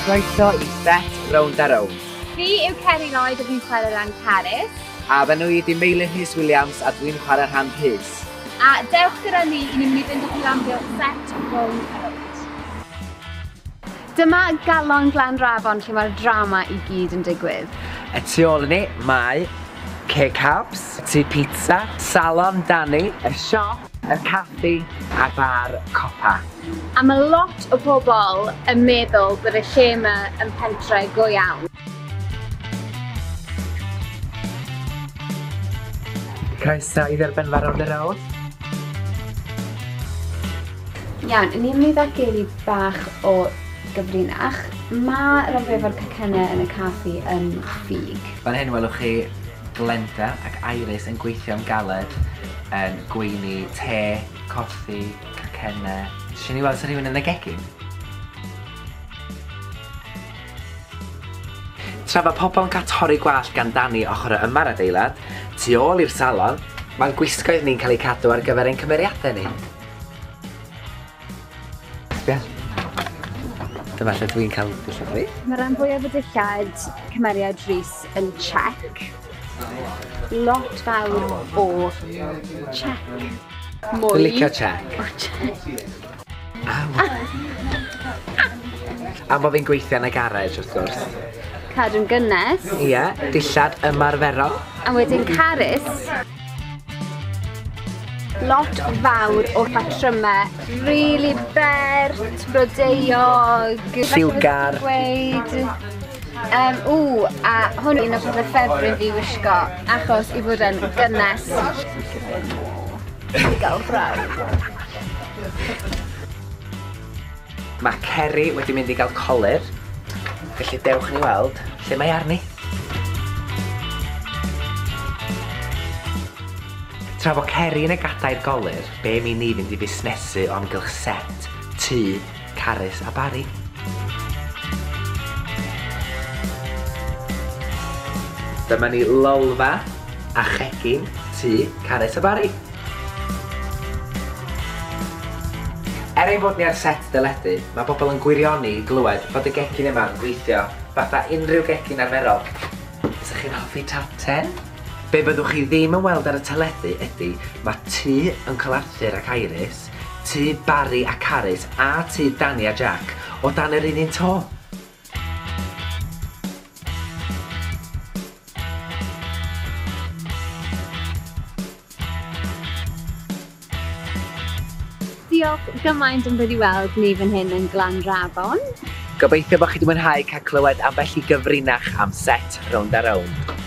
Croeso i set Rownd a Rownd. Fi yw Ceri Lloyd a fi'n chwarae rhan Carys. A fy enw i ydi Meilir Rhys Williams a dwi'n chwarae rhan Rhys. A dewch gyda ni i ni'n mynd i fynd â chi o set Rownd a Rownd. Dyma galon Glanrafon lle mae'r drama i gyd yn digwydd. Y tu ôl i ni mae K-Cabs, Tŷ Pizza, Salon Dani, y siop, y caffi a bar Copa. A mae lot o bobl yn meddwl bod y lle yma yn pentre go iawn. Croeso i dderbynfa Rownd a Rownd. Iawn, ni'n mynd i ddatgelu bach o gyfrinach. Mae rhan fwyaf o'r cacennau yn y caffi yn ffug. Fan hyn welwch chi Glenda ac Iris yn gweithio'n galed yn gweini te, coffi, cacennau. Isio ni weld os 'na rhywun yn y gegin? Tra fo pobl yn cael torri gwallt gan Dani ochr yma'r adeilad, tu ôl i'r salon, mae'n gwisgoedd ni'n cael eu cadw ar gyfer ein cymeriadau ni. Sbia. Dyma lle dwi'n cael dillad fi. Mae rhan fwyaf o dillad cymeriad Rhys yn check. Lot fawr o check. Mwy. Dwi'n licio check. O check. Aw. Am bod fi'n gweithio yn y garej, wrth gwrs. Cadw'n gynnes. Ie, dillad ymarferol. A wedyn Carys. Lot fawr o patrymau rili bert, blodeuog. Lliwgar. Gweud. Ww, a hwn un o pethau ffefryn fi wisgo, achos i fod yn gynnes. I gael brawd. Mae Ceri wedi mynd i gael colur, felly dewch ni weld lle mae arni. Tra fo Ceri yn y gadair golur, be mi ni fynd i fusnesu o amgylch set, tŷ, Carys a Barry. Dyma ni lolfa a chegin tŷ Carys a Barry. Er ein bod ni ar set deledu, mae bobl yn gwirioni i glywed fod y gegin yma'n gweithio fatha unrhyw gegin arferol. Fysa chi'n hoffi top 10? Be fyddwch chi ddim yn weld ar y teledu ydy mae tŷ Uncle Arthur ac Iris, tŷ Barry a Carys a tŷ Danny a Jack o dan yr un un to. Diolch gymaint am ddod i weld ni fan hyn yn Glanrafon. Gobeithio bod chi wedi mwynhau cael clywed ambell i gyfrinach am set Rownd a Rownd.